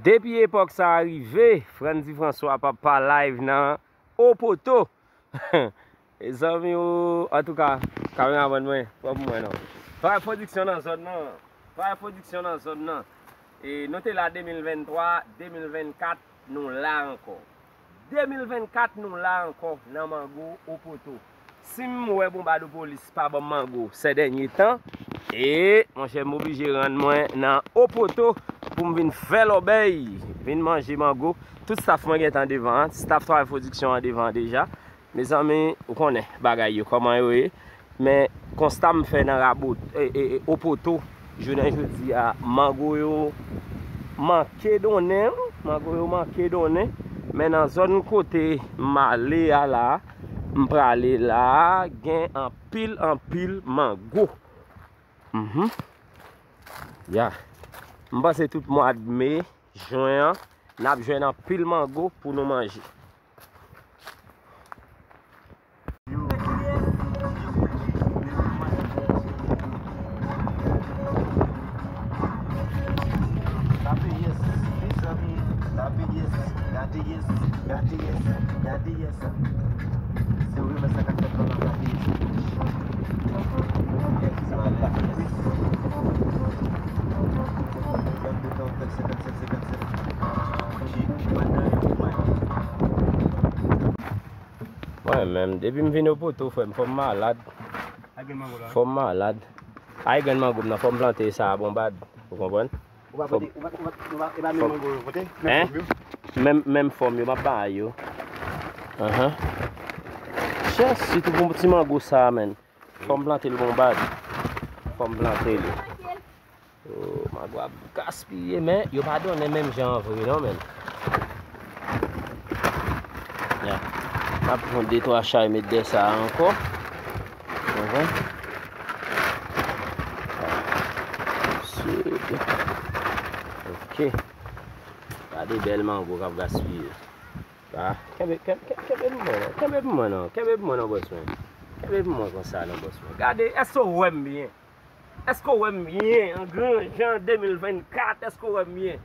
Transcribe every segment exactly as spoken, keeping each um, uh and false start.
Depi epòk sa a rive, Frandy François p ap pa live nan Opoto. Mezanmi o, antouka, kameramann mwen, pran pou mwen non. Travay pwodiksyon nan zòn nan. Travay pwodiksyon nan zòn nan. E nou te la de mil venntwa, de mil vennkat, nou la ankò. De mil vennkat, nou la ankò nan Mango Opoto. Si m wè Bonbadopolis pa ban m mango sè dènye tan, e, monchè, m oblije rann mwen nan Opoto pou m vin fè lòbèy, vin manje mango. Tout staff mwen gentan devan an, staff Travay Pwodiksyon an devan an deja. Mezanmi, ou konnen bagay yo kòman yo ye. Men konsta m fè nan Rabot, e, e, e, Opoto, jounen jodi a, mango yo manke donnen, wi. Mango yo manke donnen. Men nan zòn kote m ale a la, m prale la, gen anpil, anpil mango. Mhm. Ya. M panse tout mwa de me, jen an, n ap jwenn anpil mango pou nou manje. Tape yes, mezanmi, tape yes, gade yes, gade yes, gade yes. Se ou remèt sa k ap fèt lan nan gade yes. Yes, gade yes. Gade tan, senkannsenk, senkannsenk. Mwen menm, depi m vin Opoto, frè m, fò m malad. Fò m malad. Ay grenn mango m nan, fò m plante sa a Bonbad. Ou konprann? Ou pa plante, ou pa, ou pa, ou pa, e pa menm mango yo plante? Menm fòm yo? Menm, menm fòm yo, m ap bay yo. Ahan. Chè, sitou pou ti mango sa a, menn. Fò m plante l Bonbad. Fò m plante l. Oh, mango ap gaspiye, men yo pa donnen menm jan an vre non, men. Ya. M ap pran de twa chay met dèyè sa a ankò. Mhm. Ok. Gade bèl mango k ap gaspiye. Ah, kenbe, kenbe, kenbe, kenbe pou mwen non. Kenbe pou mwen non. Kenbe pou mwen non, bòs mwen. Kenbe pou mwen konsa non, bòs mwen. Gade, èske w wè m byen? Èske w wè m byen? An gran jan de mil vennkat, èske w wè m byen?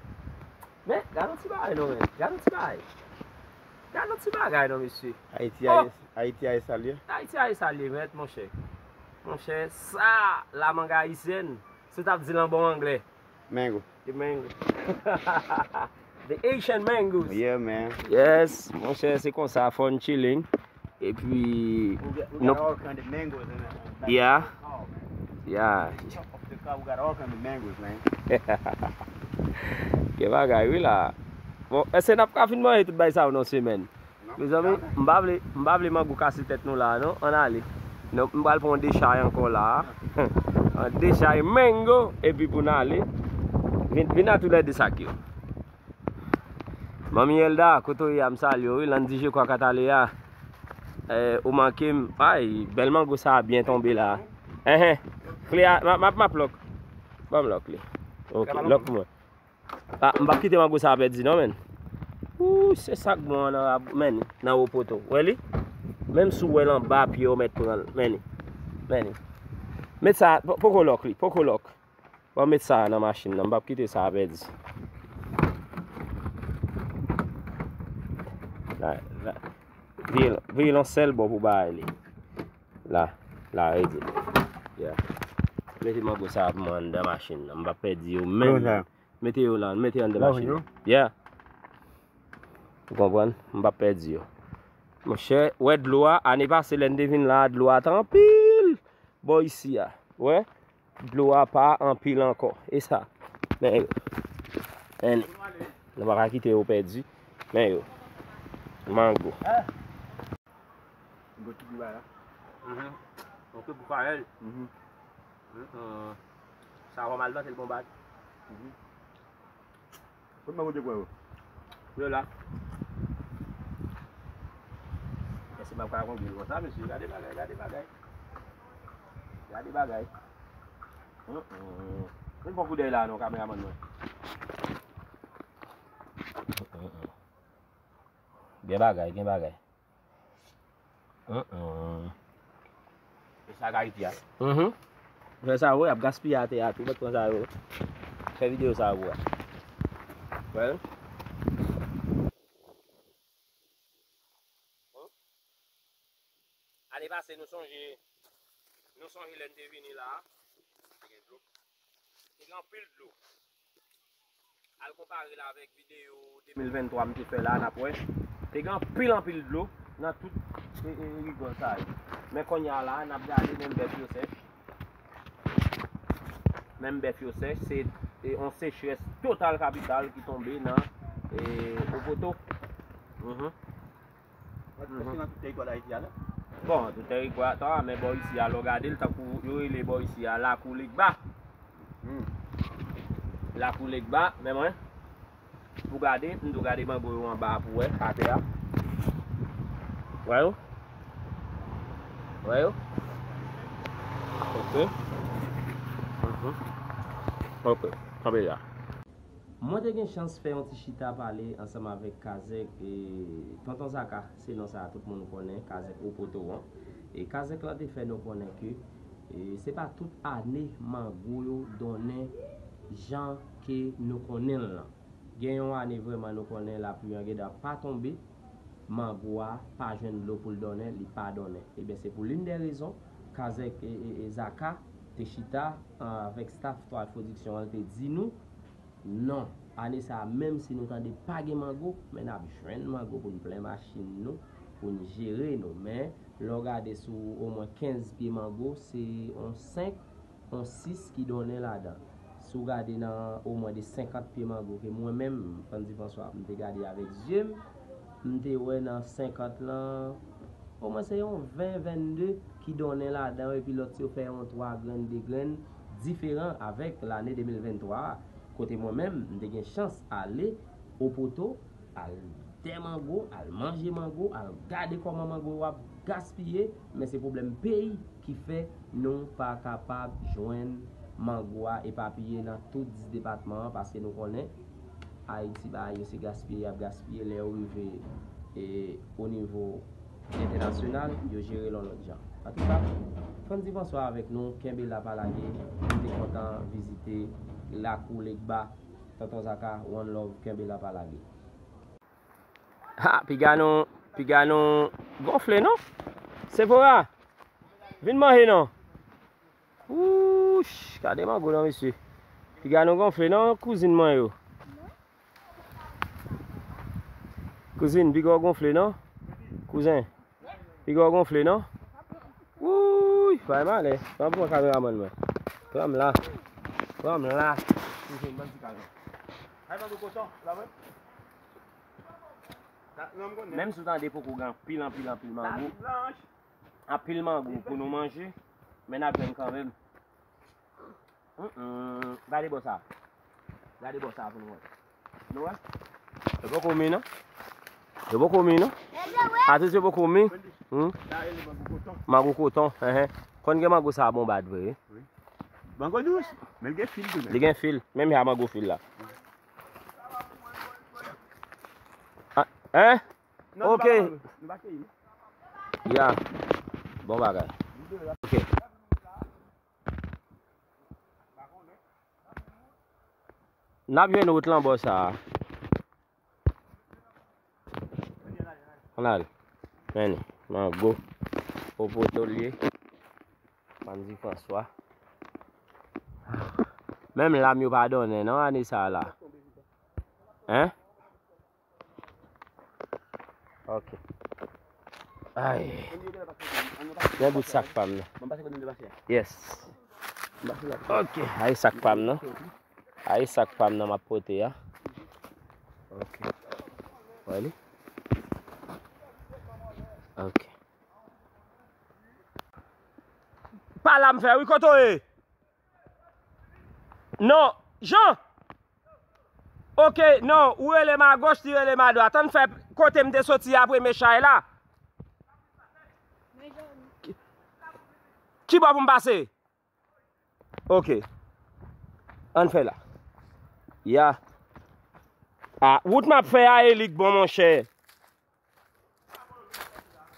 Men, gade yon ti bagay non, men. Gade yon ti bagay. Gade yon ti bagay non, mesye. Ayiti a, oh! Ayiti a salye. Ayiti a salye, mèt, monchè. Monchè, sa, la manga haïtienne, si w t ap di l an bon anglè. Mango. The mango. The Asian mangoes. Yeah, man. Yes, monchè, se konsa, fò n chilling. Epi, we got, we got all kind of mangoes in the, in the back of the car, man. Yeah. Yeah. Top of the car, we got all kind of mangoes, man. Gen bagay, wi, la. Bon, èske n ap ka fin manje tout bagay sa yo nan semèn? Mezanmi, m pa vle, m pa vle mango kase tèt nou la a non. Ann ale. Non, m pral pran yon de chay ankò la a. Yon de chay mango, epi pou n ale. Vin, vin a toulède sak yo. Manmi Elda, kote w ye a, m salye w wi. Landy, je crois, k ap ale a. Eh, ou manke m. Ay, bèl mango sa a byen tonbe la a. Enhen. Kle a, m ap, m ap, m ap lòk. Ban m lòk li. Ok, lòk pou mwen. Ah, m p ap kite mango sa a pèdi non, men. Ooh, se sa k bon an nan rab, men, nan Opoto. Wè li? Menm si w wè l anba pye, w mèt pran l. Men li. Men li. Met sa, po-, poko lòk li, poko lòk. Ban m met sa a nan machin nan, m p ap kite sa a pèdi. La, la. Vire l, vire l yon sèl bò pou bagay li. La, la, redi. Yeah. Mete mango sa a pou mwen anndan machin nan, m p ap pèdi yo menm. Mete yo la, mete anndan machin nan. Yeah. Ou konprann? M p ap pèdi yo. Monchè, wè dlo a, ane pase lè n te vin la a, dlo a te anpil bò isi a. Wè? Dlo a pa anpil ankò. E sa? Men yo. Men nou pa ka kite yo pèdi. Men yo. Mango. Gon ti kou la. Mhm. Ok, pou fayèl. Mhm. Mhm. Sa va mal plante l bon bag. Mhm. Kot mango te pran yo? Yo la. Èske m ap ka konduit konsa, mesye? Gade bagay, gade bagay. Gade bagay. Hum, hum. Vin pran koudèy la non, kameramann mwen. Hum, hum, hum. Gen bagay, gen bagay. Hum, hum. E sa k Ayiti a. Mhm. Fè sa, wi, ap gaspiye atè a tou, mèt pran sa yo. Fè videyo sa pou wè. Well. Ane pase, nou sonje, nou sonje lè n te vini la a. Te gen dlo. Te gen anpil dlo. Al konpare l avèk videyo de mil venntwa m te fè la, n ap wè. Te gen anpil, anpil dlo nan tout, e, e, rigòl sa yo. Men kounye a la, n ap gade, menm bèf yo sèch. Menm bèf yo sèch. Se, e, yon sechrès total kapital ki tonbe nan, e, Opoto. Mhm. Èske nan tout tèritwa Dayiti a, non? Bon, tout tèritwa, men bò isi a, lè w gade l, tankou yo rele bò isi a, Lakou Legba. Hmm. Lakou Legba, men mwen, pou gade, m tou gade mango yo anba a pou wè, atè a. Wè yo? Wè yo? Ok. Mhm. Ok, kanpe la. Mwen te gen chans fè yon ti chita pale ansanm avèk Kazèk, e, Tonton Zaka, se non sa a tout moun konnen, Kazèk Opoto an. E Kazèk lan te fè nou konnen ke, e, se pa tout ane mango yo donnen jan ke nou konnen l lan. Gen yon ane vrèman nou konnen lapli an gentan pa tonbe, mango a pa jwenn dlo pou l donnen, li pa donnen. Ebyen, se pou l'une des raisons, Kazèk, e, e, e Zaka te chita, a, avèk staff Twal Production an, l te di nou, non, ane sa a, menm si nou tande pa gen mango, men n ap jwenn mango pou n plen machin nou, pou n jere nou. Men, lè w gade sou omwen kenz pye mango, se yon senk, yon sis ki donnen ladan. Si w gade nan omwen de senkant pye mango ke mwen menm, Frandy François, m te gade avèk zye m, m te wè nan senkant lan, omwen se yon ven, vennde ki donnen ladan, epi lòt yo fè yon twa grenn, de grenn, diferan avèk lane de mil venntwa a, kote mwen menm, m te gen chans ale Opoto, al dè mango, al manje mango, al gade kòman mango yo ap gaspiye, men se pwoblèm peyi ki fè nou pa kapab jwenn mango a epapiye nan tout dis depatman an, paske nou konnen Ayiti bagay yo se gaspiye y ap gaspiye, lè yo rive, e, o nivo entènasyonal, yo jere l yon lòt jan. Antouka, Frandy François avèk nou, kenbe la pa lage, m te kontan vizite Lakou Legba, Tonton Zaka, one love, kenbe la pa lage. Ha, piga nou, piga nou gonfle non. Sephora, vin manje non. Wouch, gade mango non, mesye. Piga nou gonfle non, kouzin mwen yo. Kouzin, piga w gonfle non. Kouzen, piga w gonfle non. Wouy, bay malè. Pran, pran kameramann mwen. Pran m la. Pran m la. Kouzin, ban m ti kal non. Ay, mango koton, la, mwen. Menm si w tande poko gen anpil, anpil, anpil mango, anpil mango pou nou manje, men n ap jwenn kanmenm. Mm, mm. Gade bò sa. Gade bò sa pou nou wè. Nou wè? Yo poko mi non. Yo poko mi non. Atis yo poko mi. Hmm? Mango koton, enhen. Konn gen mango sa bon bad vre, wi. Mango dous, men l gen fil tou menm. Li gen fil, menm jan mango fil la. Ah, hein? Ok. Ya. Bon bagay. Ok. N ap jwenn wout lan bò sa a. Ann al. Men li, mango. Opoto l ye. Frandy François. Menm lam yo pa donnen non ane sa a la. Hein? Ok. Ay. Men bout sak pa m nan. Yes. Ok. Ay sak pa m nan. Ay sak pa m nan m ap pote a. Ok. Wè li? Ok. Pa la m fè wi, kote w ye? Non, Jean. Ok, non, ou rele m agoch, li rele m adwat. Ann fè kote m te soti a premye chay la. Ki, ki bò pou m pase? Ok. Ann fè la. Ya. Ah, wout m ap fè a, e li k bon, monchè.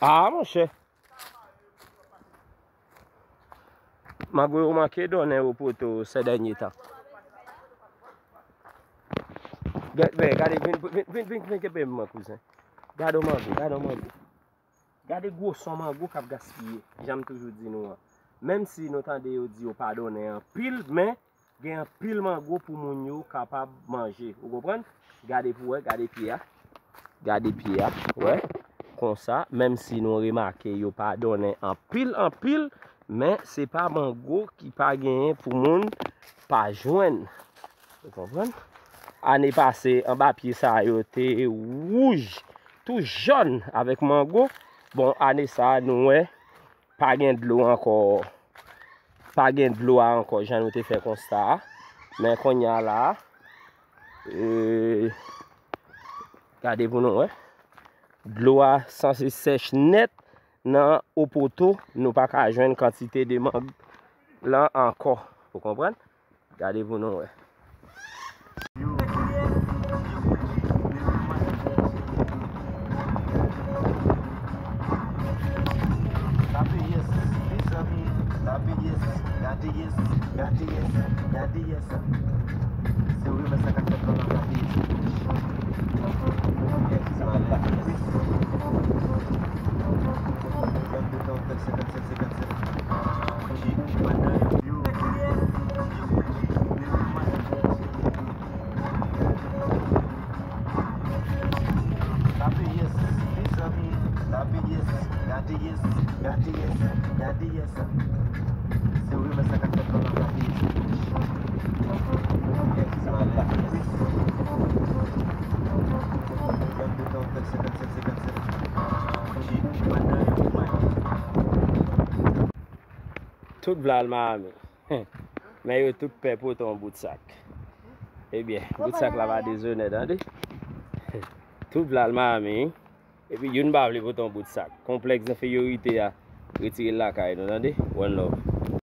Ah, monchè. Mango yo manke donnen Opoto sè dènye tan. Gade, gade, vin, vin, vin, vin, vin kenbe m, kouzen. Gade yon mango, gade yon mango. Gade gwosè yon mango k ap gaspiye, jan m toujou di nou an. Menm si nou tande yo di yo pa donnen anpil, men gen anpil mango pou moun yo kapab manje. Ou konprann? Gade pou wè, gade pye a. Gade pye a, wè. Konsa, menm si nou remake yo pa donnen anpil, anpil, men se pa mango ki pa genyen pou moun pa jwenn. Ou konprann? Ane pase, anba pye sa yo te wouj, tou jòn avèk mango. Bon, ane sa a, nou wè, pa gen dlo ankò. Pa gen dlo a ankò, jan nou te fè konsta a. Men kounye a la, e, gade pou nou wè. Dlo a sanse sèch nèt nan Opoto, nou pa ka jwenn kantite de mang lan ankò. Ou konprann? Gade pou nou wè. Tape yes, mezanmi, tape yes, gade yes, gade yes, gade yes. Se vre, men sa k ap fèt la, tape yes. Yes, yes. Vennde, trannde, senkannsèt, senkannsèt. Yo. Tape yes, mezanmi, tape yes, gade yes, gade yes, gade yes. Se vre, men sa k ap fèt la, tape yes. Yes, yes. Vennde, trannde, senkannsèt, senkannsèt. Tout vle al Miami. Men yo tout pè pote yon bout sak. Ebyen, bout sak la pa dezonè, tande. Tout vle al Miami, wi. Epi youn pa vle pote yon bout sak. Konplèks enferiyorite a, retire l lakay nou, tande. One love.